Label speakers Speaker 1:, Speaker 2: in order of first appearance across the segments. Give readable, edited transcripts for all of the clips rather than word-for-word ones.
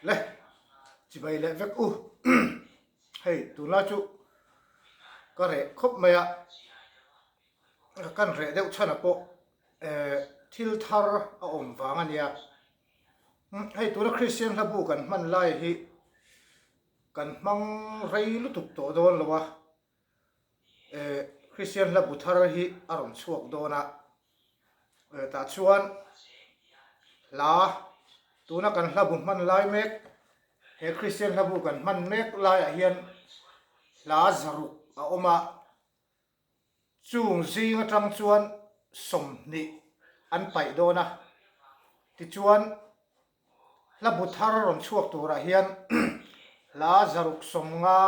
Speaker 1: Le chibai leh vek u. Hei tunlai chu ka reh khawp mai a, kan reh deuh chhanah pawh thil thar a awm vang a nia. Hei tuna Kristian hla bu kan hman lai hi kan hmang rei lutuk tawh dawn lo a. Kristian hla bu thar hi a rawn chhuak dawn a, tah chuan hla tuna kan hla bu hman lai mek he Kristian hla bu kan hman mek laiah hian hla zaruk a awm a, chung zing atang chuan 20 an paih dawn a, tichuan Hla bu thar rawn chhuak turah hian hla 150 a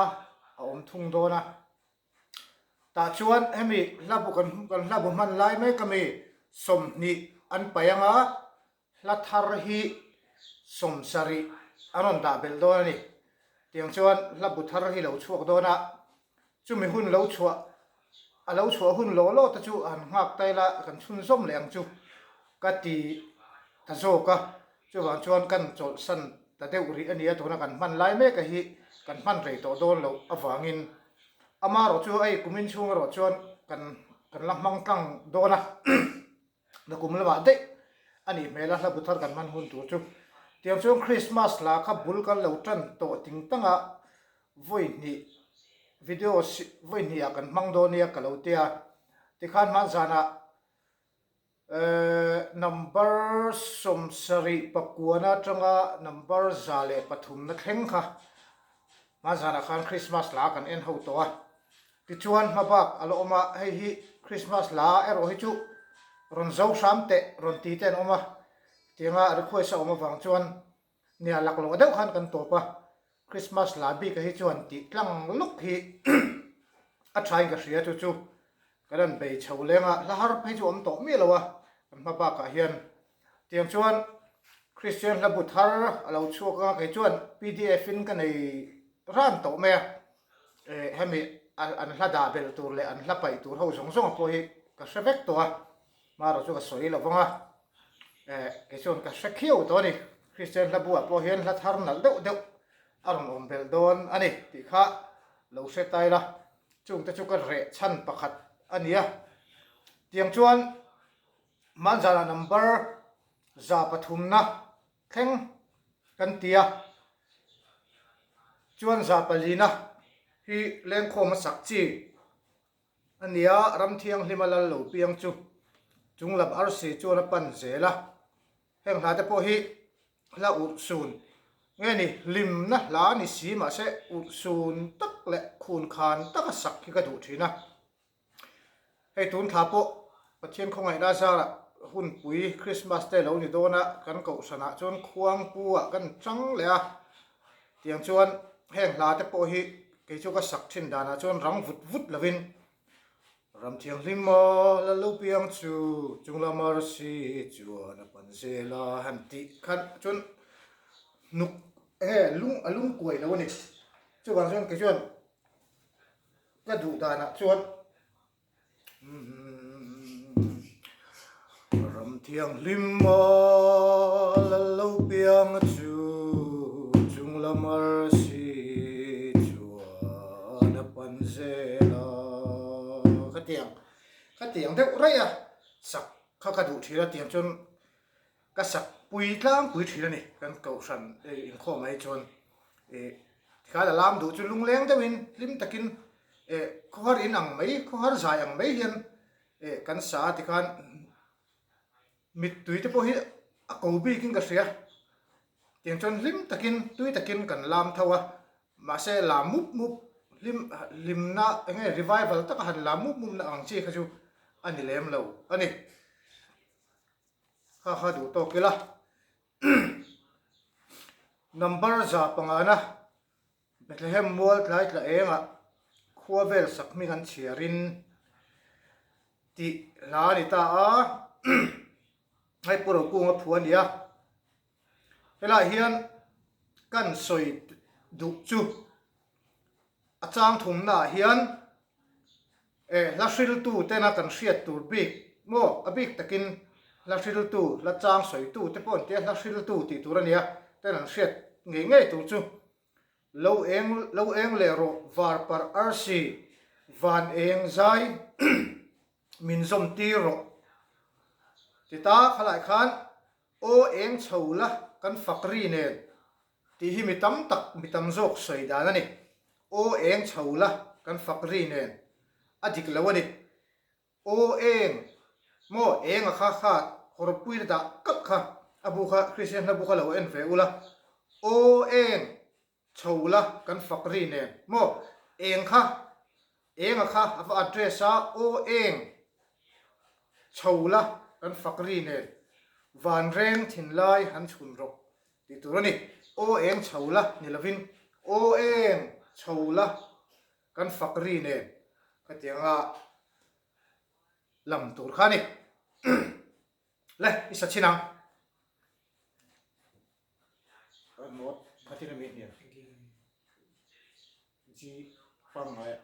Speaker 1: awm thung dawn a. Tah chuan hemi hla bu kan kan hla bu hman lai mek ami 20 an paih anga hla thar hi 70 an rawn dah belh dawn a ni. Tiang chuan hla bu thar hi lo chhuak dawn a. Chumi hun lo chhuah, a lo chhuah hun law law te chu han nghak ta ila kan chhunzawm leh ang chu ka ti ta zawk a, chuvang chuan kan chawlhsan ta deuh rih a nia tuna kan hman lai mek a hi kan hman rei tawh dawn loh avangin amaherawh chu hei kumin chhung erawh chuan kan kan la hmang tlang dawn a. Nakum lamah daih a nih hmel a, hla bu thar kan hman hun tur chu. Tiang chuan Christmas hla kha bul kan lo tan tawh ting tang a, vawi hnih video vawi hnih ah kan hmang dawn nia ka lo tia. Tikhan hman zanah number 79 atanga number 103 na thleng kha Hma zanah khan Christmas hla kan en ho tawh a, tichuan hma bak a la awm a, hei hi Christmas hla erawh hi chu rawn zo hram teh rawn ti te an awm a, tianga request a awm avang chuan nia laklawh deuh khan kan tawp a, Christmas hla bik a hi chuan tih tlang luk hi a thain ka hria chu chu kan han bei chho leng a, hla har phei chu awm tawh miah lo a kan hma bakah hian. Tiang chuan Kristian hla bu thar a lo chhuak anga kei chuan pdf in ka nei ran tawh mai a, eh hemi an hla dah belh tur leh an hla paih tur ho zawng zawng pawh hi ka hre vek tawh a, hmarawh chu ka sawi lo vang a, eh kei chuan ka hre khiau tawh a ni. Kristian hla bu ah pawh hian hla thar nalh deuh deuh a rawn awm belh dawn a ni tih kha lo hre ta ila, chungte chu ka reh chhan pakhat a ni a. Tiang chuan Hmanzana number 300 na thleng kan ti a, chuan 400 na hi lengkhawm a sak chi a ni a, ram thianghlima lal lo piang chu chunglam arsi chuan a pan zel a, heng hla te pawh hi hla urhsun nge ni hlimna hla ni si mahse urhsun tak leh khunkhan taka sak hi ka duh thin a. Hei tun thla pawh Pathian khawngaihna zarah hunpui Christmas te lo ni dawn a, kan kohhranah chuan khuangpu ah kan chang leh a, tiang chuan heng hla te pawh hi kei chu ka sak thin danah chuan rang vut vut lovin Ram thianghlim maw lal lo piang chu chunglam arsi chuan a pan zel a han tih khan chuan hnuk enge lung a lung kuai lo a ni. Chuvang chuan kei chuan Ka duh danah chuan Ram thianghlim maw lal lo piang chu chunglam arsi chuan a pan zel a. Khatiang khatiang deuh raih a sak kha ka duh thin a tiang chuan Ka sak pui tlangpui thin a ni, kan kohhran inkhawm mai chuan ih tikhan a lam duh chu lungleng deuhin hlim takin eh khawhar in ang mai khawhar zai ang mai hian eh kan sa a tikhan mittui te pawh hi a ko bikin ka hria tiang chuan hlim takin tui takin kan lam tho a mahse lam mup mup hlim hlimna eng nge revival taka han lam mup mup na ang chi kha chu a ni lem lo a ni. Kha kha duh tawk ila. Number 500 na Bethlehem mual tlai tla engah khua vel sak hming an chhiarin tih hla a ni ta a. Hei Pu Rokunga phu a ni a. Helaiah hian kan sawi duh chu a chang thumnaah hian Eh, hla hriltu tena kan hriat tur bik maw? A bik takin hla hriltu, hla chang sawitu te pawh an tia, hla hriltu tih tur a nia, ten an hriat ngei ngei tur chu Lo eng lo eng leh rawh var parh arsi van eng zai min zawm tir rawh. Tita khalai khan aw eng chho la kan fak ri nen tih hi mi tam tak mi tam zawk sawi dan a ni. Aw eng chho la kan fak ri nen a dik lo a ni. Aw eng maw eng a kha kha hawrpui la dah kalh kha a bu kha Kristian hla bu kha lo en ve ula aw eng chho la kan fak ri nen maw eng kha eng a kha a va address a aw eng chho la kan fak ri nen van reng thinlai han chhun rawh tih tur a ni aw eng chho la ni lovin aw eng chho la Kan fak ri nen khatianga lam tur kha a ni. Le, i sa chhin ang. Note khatin a mi hnial. G pangngai a.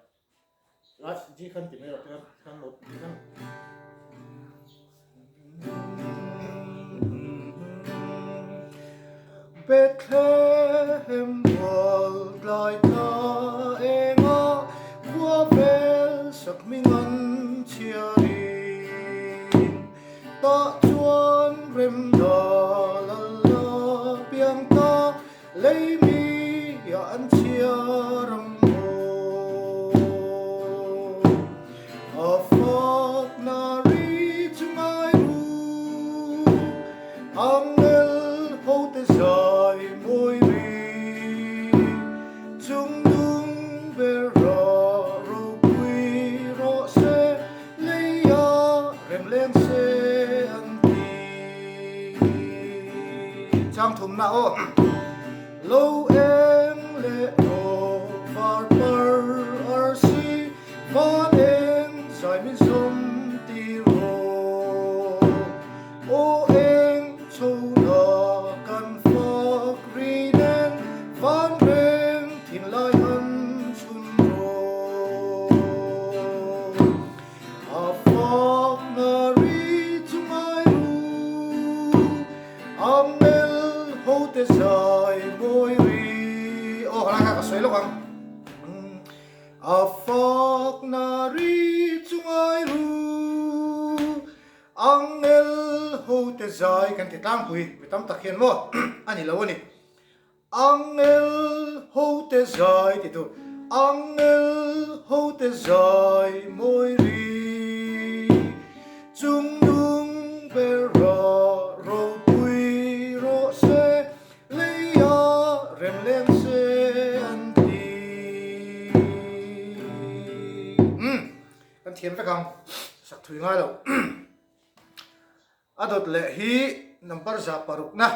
Speaker 1: Last G khan ti mai rawh tikhan tikhan note tikhan. Bethlehem mual tlai tla enga khua vel sak hming an chhiarin tah chuan rem dal a la piang ta lei mi ah an chhiar ang maw. A fak na ri chu ngai ru Angel hote zai mawi ri chung nung ber ra ropui rawh se leia rem leng se an ti. Chang thumna aw lo eng leh rawh var par arsi van eng zai min zawm tir rawh. Aw eng chho la kan fak ri nen van reng thinlai han chhun rawh. A fak na ri chu ngai ru, Angel hote zai mawi ri. Aw ka lai kha ka sawi lawk ang. A fak na ri chu ngai ru. Angel hote zai kan ti tlangpui mi tam tak hian maw a ni lo a ni. Angel hote zai ti tur Angel hote zai mawi ri chung nung ber ra ropui rawh se leia rem leng se an ti. Umm kan thiam vek ang sak thui ngai lo. A dawt leh hi number 600 na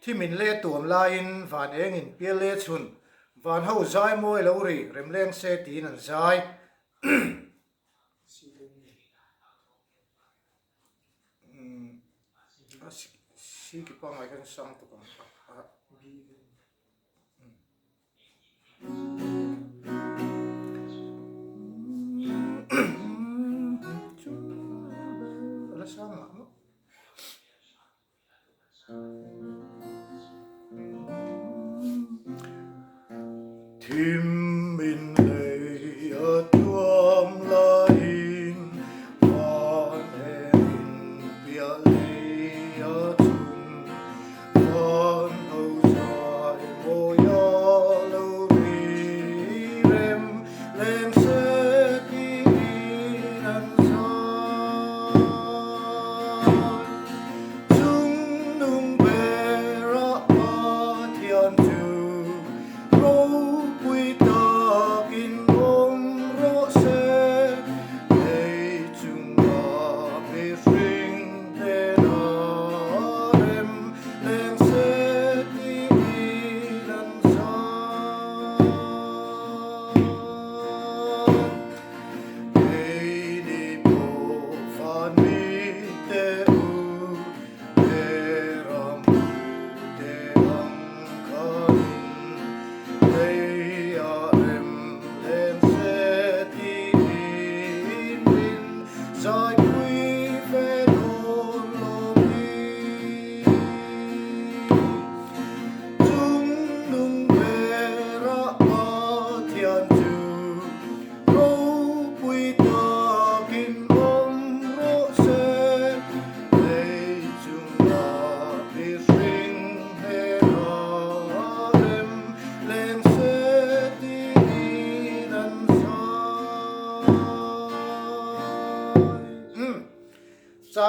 Speaker 1: thi min le tuam laiin van eng in pial le chhun van ho zai mawi lo ri rem leng se tiin an zai. Si ki pangai khan sang tuk ang a. Thim in lei a tuam laiin van engin piah lei a chhun. Van ho zai mawi a lo ri rem leng se tiin an zai. Chung nung berah Pathian chu ropui takin.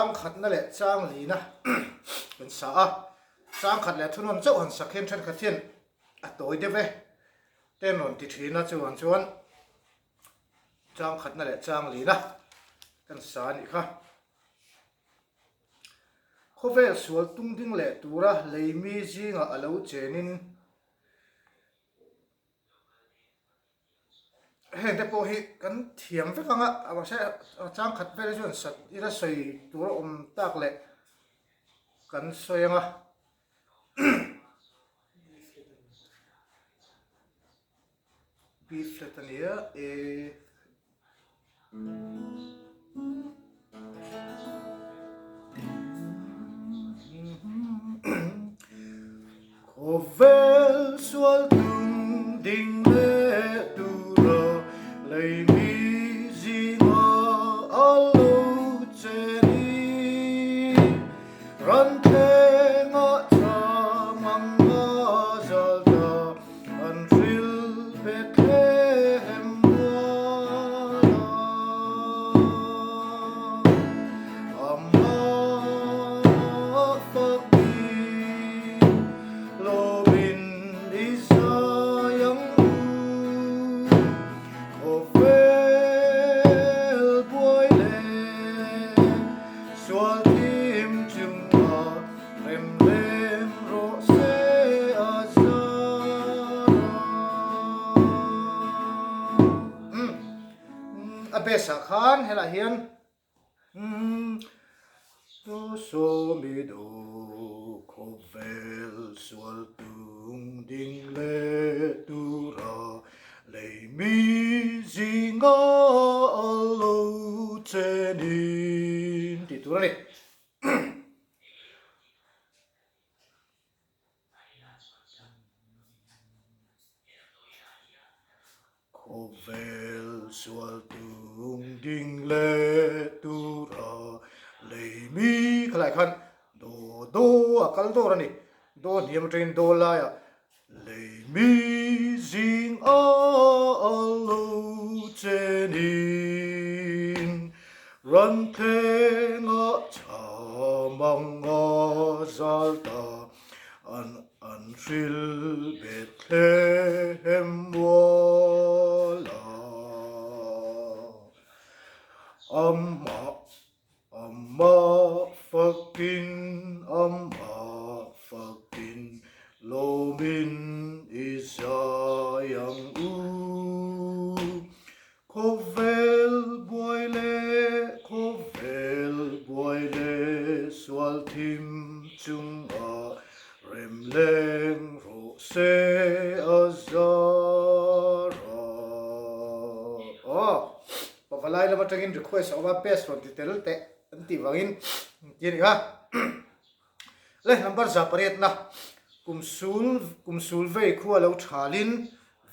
Speaker 1: Chang khatna leh chang lina kan sa a, chang khat leh thunawn chauh han sak hian thenkhat hian a tawi deuh e te an rawn ti thin a, chuvang chuan chang khatna leh chang lina kan sa a nih kha. Khawvel sual tung ding leh tura lei mi zingah a lo chenin Heng te pawh hi kan thiam vek ang a, mahse chang khat vel hi chuan sat ila sawi tur a awm tak leh kan sawi ang a. B flat a nia, A. Khawvel sual tung ding leh tura lei mi zinga a lo che ni. Ran thlengah chang ang a zal ta An hril Bethlehem muala Amah fakin lawmin i zai ang u. Khawvel buai leh sual thim chungah Rem rem rawh se a zar a. Umm a base ah khan helaiah hian umm Do so mi do khawvel sual tung ding leh tura lei mi zinga a lo chenin tih tur a ni. Khawvel sual tung ding leh tura lei mi khalai khan do do a kal dawr a ni. Do hniam atangin do laiah lei mi zing a a lo chenin Ran thlengah chham ang a zal ta, an an hril Bethlehem muala. Amah, amah fakin, amah fakin, lawmin i zai ang u. Khawvel buai leh khawvel buai leh sual thim chungah rem leng rawh se a zar a. Aw, pavalai lam atangin request a awm a, paste rawn ti tel teh an tih vangin ti a ni kha. Le number 800 na kum sul kum sul vei khua lo thalin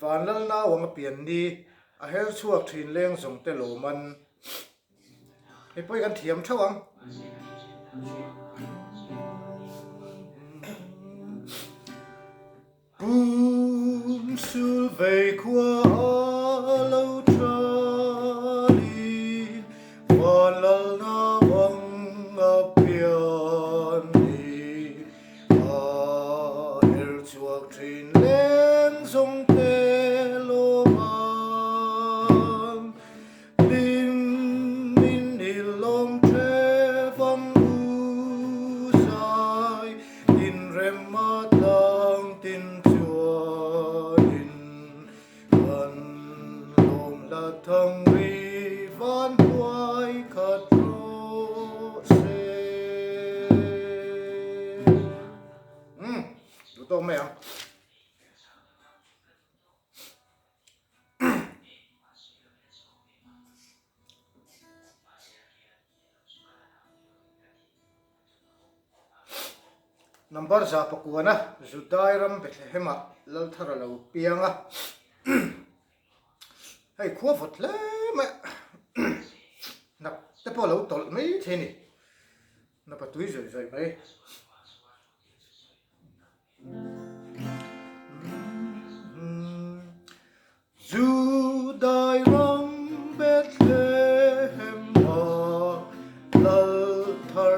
Speaker 1: Vanlal nauang a pian ni a her chhuak thin leng zawng te lawman hei pawh hi kan thiam theuh ang. Kum sul vei khua a lo thalin Vanlal nauang a pian ni A her chhuak thin leng zawng te lawm ang. Hlim in i lawm thep ang u zai, tin rem a tlang tin chuanin kan lawm la thang ri van huai khat rawh se. Umm, duh tawk mai ang. Number 109 Judai ram Bethlehem-ah Lalthar a lo piang a. Hei khua vawt hle mai a, hnap te pawh a lo tawlh mai thei a ni. Hnap a tui zawih zawih mai. Judai ram Bethlehem-ah Lalthar.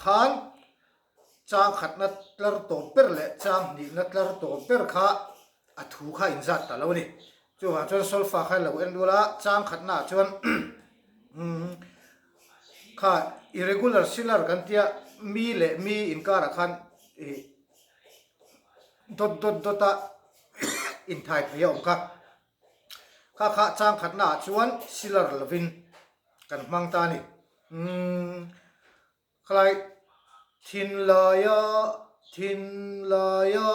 Speaker 1: khan chang khatna tlar tawp ber leh chang hnihna tlar tawp ber kha a thu kha inzat ta lo a ni. Chuvang chuan solfa kha lo en rual a, chang khatna ah chuan kha irregular silar kan tia mi leh mi inkarah khan ih dawt dawt dawt a inthai phei a awm kha. Kha kha chang khatna ah chuan silar lovin kan hmang ta a ni. Umm khalai thinlaia thinlaia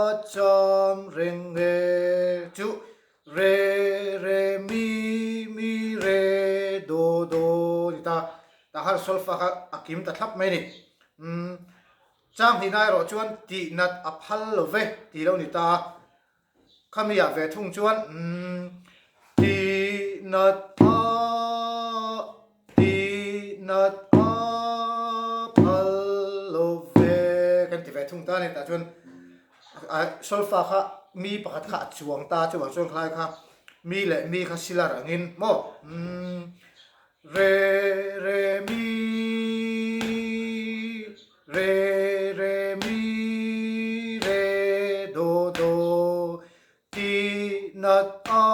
Speaker 1: a cham reng e chu re re mi mi re do do ni ta. Tah khan solfa kha a kim ta thlap mai a ni. Umm chang hnihna erawh chuan tih nat a phal lo ve tih lo ni ta a. Khami ah ve thung chuan umm ti nat a ti nat a phal lo ve kan ti ve thung ta a ni tah chuan solfa kha mi pakhat kha a chuang ta chuvang chuan khalai kha mi leh mi kha silar angin maw umm re re mi Re re mi re do do ti nat a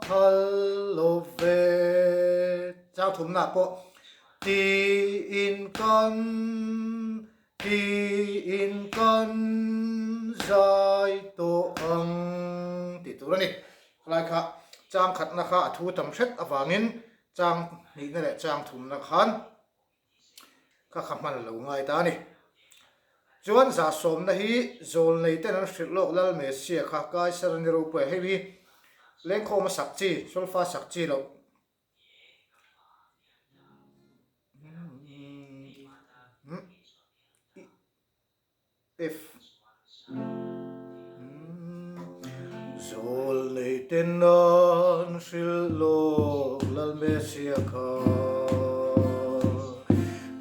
Speaker 1: phal lo ve. Chang thumna pawh ti in kan ti in kan zai tawh ang tih tur a ni. Khalai kha chang khatna kha a thu tam hret avangin chang hnihna leh chang thumna khan Ka kha hman lo ngai ta a ni. Chuan zahsawmna hi zawl nei ten an hrilh lawk Lal Messia kha Kaisar ni ropui a hei hi lengkhawm a sak chi, solfa sak chi loh. F. Zawl nei ten an hrilh lawk Lal Messia kha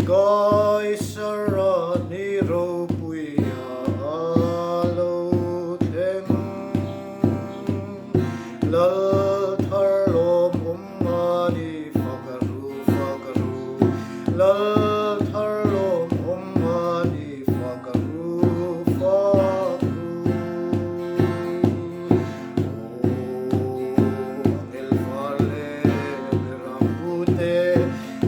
Speaker 1: Kaisara ni ropuia a lo thleng Lal thar lawm awm Mani fak a ru fak a ru Lal thar lawm awm mani fak a ru fak ru Aw angel var leh beram pute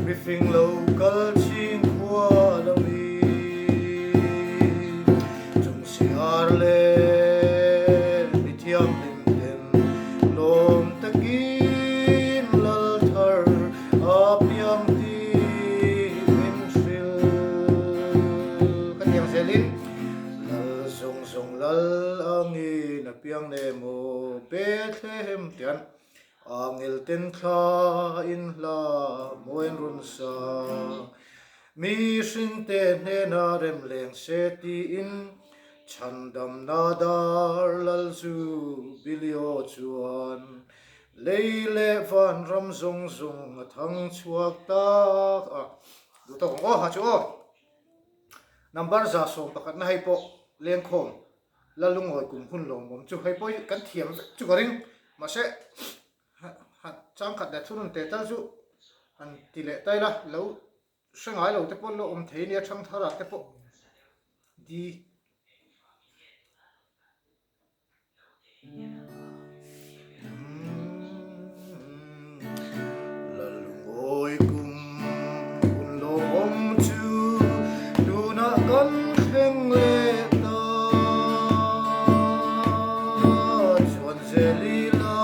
Speaker 1: mifing lo kal ching khua lo mi Chung siar leh mithianghlim ten Lawm takin lal thar a piang tih min hrilh. Ka tiang zelin lal zawng zawng lal angin a piang nem aw Bethlehem tian angel ten thla in hla mawi an rawn sa. Mihringte hnena rem leng se tiin chhandamna dar lal chu Bilio chuan lei leh van ram zawng zawng a thang chhuak tak a. Duh tawk ang aw ha chu aw. Number 11 na hei pawh lengkhawm la lungawi kum hun lawmawm chu hei pawh hi kan thiam vek chu ka ring mahse changkhat leh thunun teh tal chu han ti leh ta ila lo hre ngai lo te pawh lo awm thei nia thangthar ah te pawh di Lalungawi kum hun lawmawm chu tunah kan thleng leh ta chuan Zelila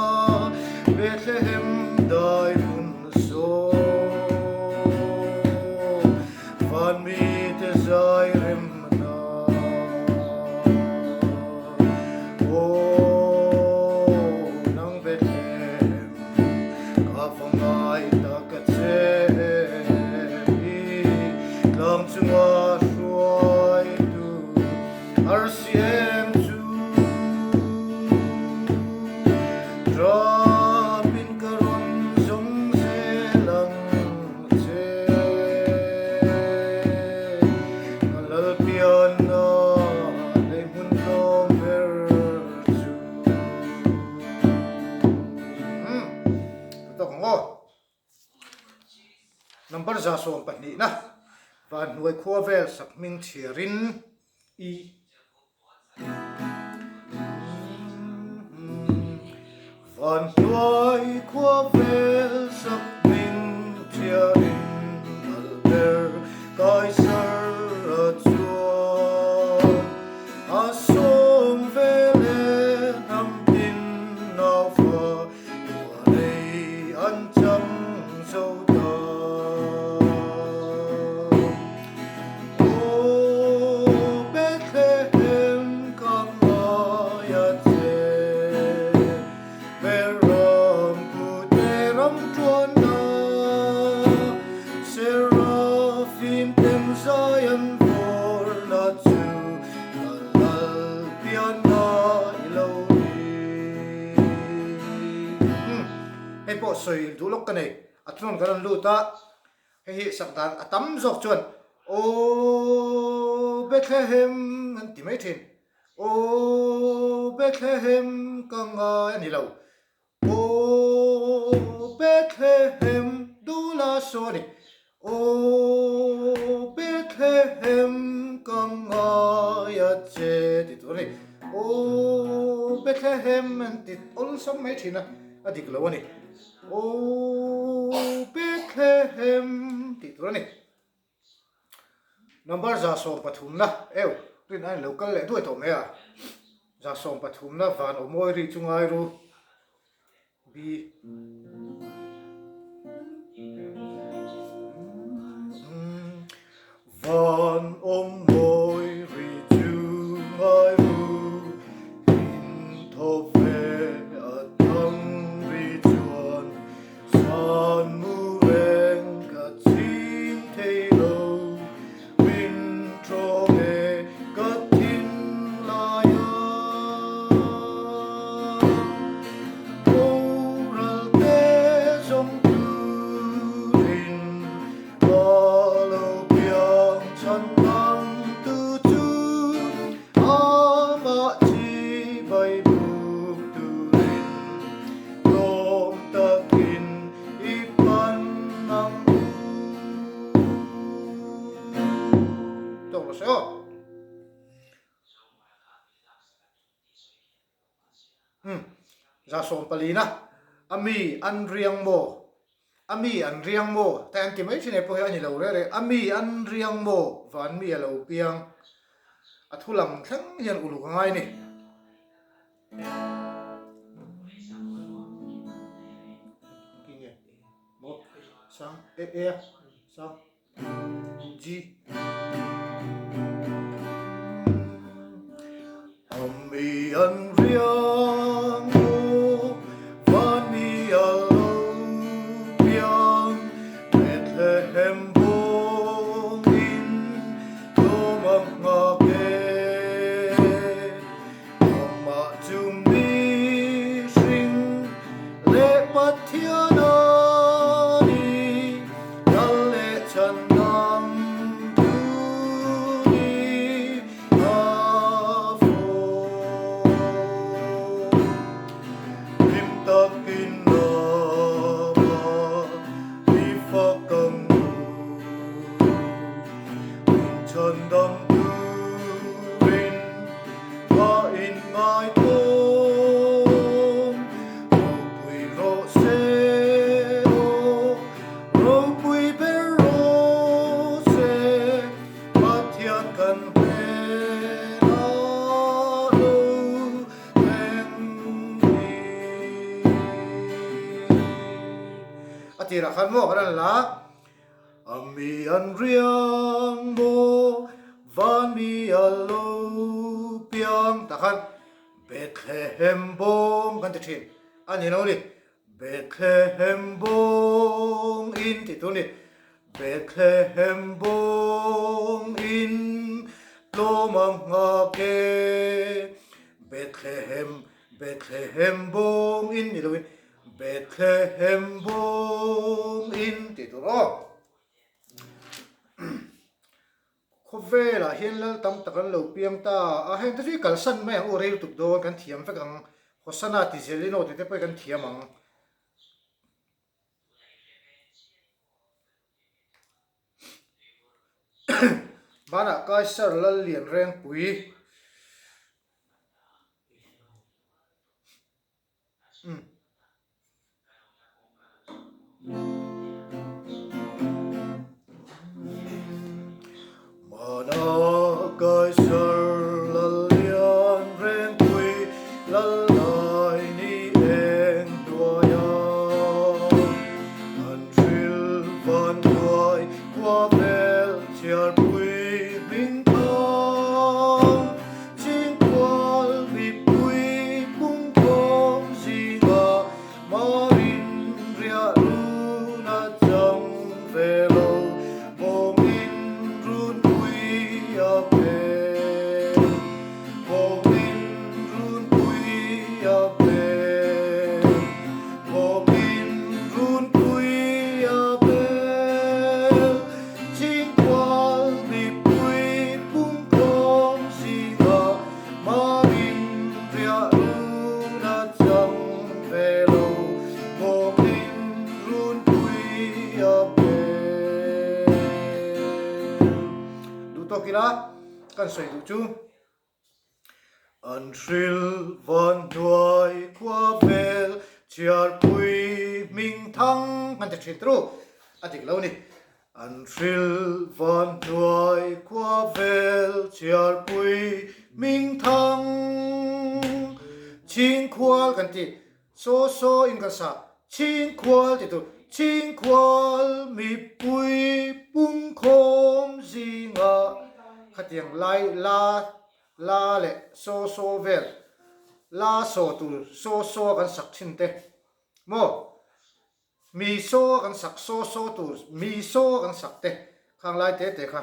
Speaker 1: Bethlehem dai hmun saw van mite zai rem hna. Aw nang Bethlehem ka va ngai tak a che i tlang chunga hruaitu RCM chu Drop in ka rawn zawng zel ang che Ka lal pianna lei hmun tlawm ber chu Tawk ang aw. Number 12 na. Vanhnuai khua vel sak hming chhiarin i. Vanhnuai khua vel sak hming chhiarin kal ber Kaisar a chuan a sawm vel e hnam tin naufa Tuanei an chang zo ta. Aw Bethlehem ka ngai a che, Beram pute ram tuanna, Serafim ten zai an vawrna chu ka lal pianna i lo ni. Umm hei pawh sawi duh lawk ka nei, a thunawn kan rawn lut a, hei hi sak dan a tam zawk chuan Aw Bethlehem an ti mai thin, Aw Bethlehem ka ngai a ni lo, Aw Bethlehem dula saw a ni, Aw Bethlehem ka ngai a che ti tur a ni. Aw Bethlehem an ti awlsam mai thin a, a dik lo a ni. Aw Bethlehem tih tur a ni. Number 130 na eu rin a inlo kal leh duai tawh mai a. 130 na van aw mawi ri chu ngai ru. B. Van awm mawi ri chu ngai ru, in thaw ve a thang ri chuan san mu reng ka ching thei lo, min tawng e ka thin lai a. Boral te zawng turin ka lo piang chhan ang tu chu amah chi bai buk turin tlawm takin i pan ang u. Tawk lo se aw. Umm, 140 na, a mi an riang maw? A mi an riang maw? Te an ti mai thin e pawh hi a ni lo reh reh. A mi an riang maw? Van mi a lo piang. A thu lam thleng hian uluk a ngai a ni. Maw? Sang, e, e a, sang. G. Ami an riang maw, van mi a lo piang, Bethlehem bawngin tlawm a nghak e. Amah chu mihring leh Pathian a ni, Lal leh chhan dam tu ni a fawm. Hlim takin lama i fak ang u, Min chhan dam turin ka inngai thawm. Ropui rawh se aw, ropui ber rawh se, Pathian kan hnenah lo thleng ni. A tirah khan maw kan rawn la. A mi an riang maw van mi a lo piang tak khan Bethlehem bawng kan ti thin a ni lo ni Bethlehem bawng in tih tur a ni Bethlehem bawng in tlawm a nghak e Bethlehem Bethlehem bawng in ni loin Bethlehem bawm in tih tur aw. Khawvelah hian lal tam tak an lo piang ta a, heng te chu i kalsan mai ang u, rei lutuk dawn kan thiam vek ang, Hosanna ti zel in aw tih te pawh hi kan thiam ang. Hmanah Kaisar Lallian Rengpui. Mana Kaisar Lallian Rengpui Lal lai ni eng hnuaia an hril van hnuai khua vel chhiarpui hming thang. Chingkual mipui pungkhawm zingah Marin riah run a chang ve lo, bawngin runpui a pek, bawngin runpui a pek, bawngin runpui a pek. Chingkual mipui pungkhawm zingah Marin riah run a chang ve lo, bawngin runpui a pek. Duh tawk ila kan sawi duh chu. An hril van hnuai khua vel chhiarpui hming thang an ti thin tru a dik lo ni. An hril van hnuai khua vel chhiarpui hming thang chhingkhual kan ti saw saw in kan sa chhingkhual ti tur chhingkhual mipui pungkhawm zingah khatiang lai la La leh saw saw vel, la saw tur saw saw a kan sak thin te maw? Mi saw a kan sak saw saw tur mi saw a kan sak te khang lai te te kha.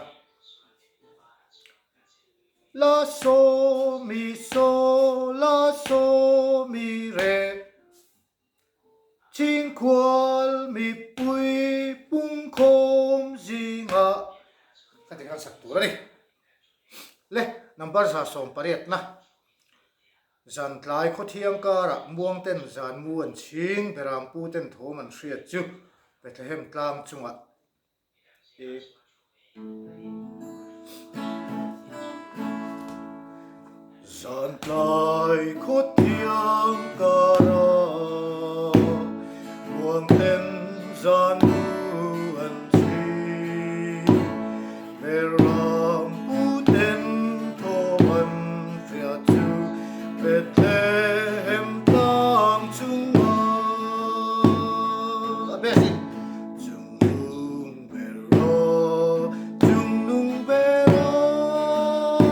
Speaker 1: La saw mi saw la saw mi re Chingkhual mipui pungkhawm zingah ka ti khan sak tur a ni. Le, number 180 na. Zan tlai khawthiang karah muang ten zan mu an chhing, Beram pu ten thawm an hriat chu Bethlehem tlang chungah i. Zan tlai khawthiang karah muang ten zan mu an chhing, Beram pu ten thawm an hriat chu Bethlehem tlang chungah a best in. Chungnung ber aw, chungnung ber aw,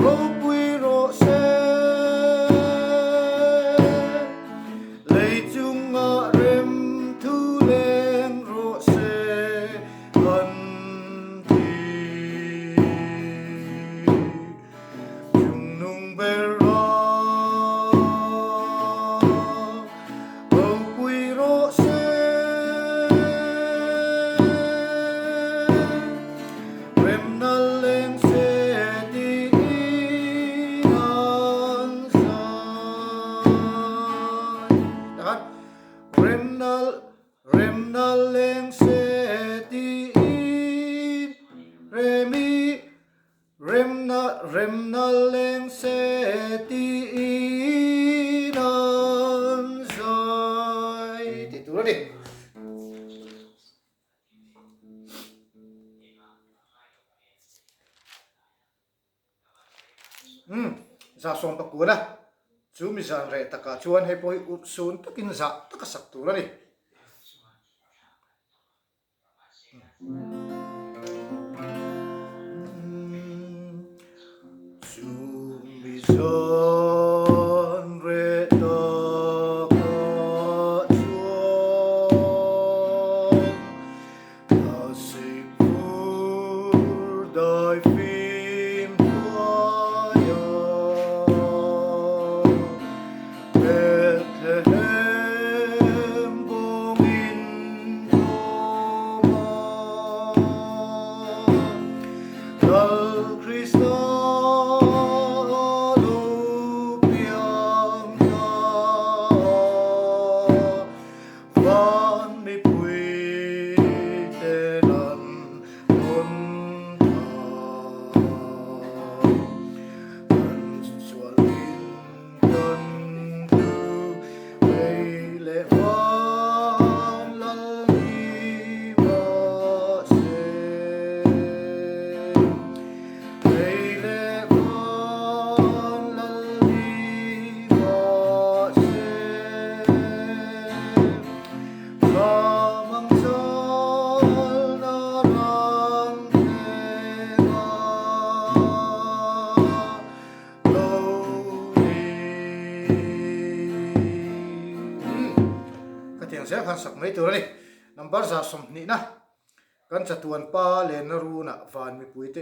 Speaker 1: ropui rawh se. Lei chungah rem thu leng rawh se an ti. Chungnung ber aw, ropui rawh se. Remna leng se tiin an zai. Takhan, Remna Remna leng se tiin Remi Remna remna leng se tiin an zai tih tur a ni. Umm, 119 a, chu mi zan reh takah chuan hei pawh hi urhsun takin zah taka sak tur a ni. Chumi zan reh takah chuan Thlasik vur dai fim hnuaia Bethlehem bawngin thawma Lal Krista a lo piang ta. Van mipui ten an zel khan sak mai tur a ni. Number 120 na kan chatuan pa lenna runah van mipuite.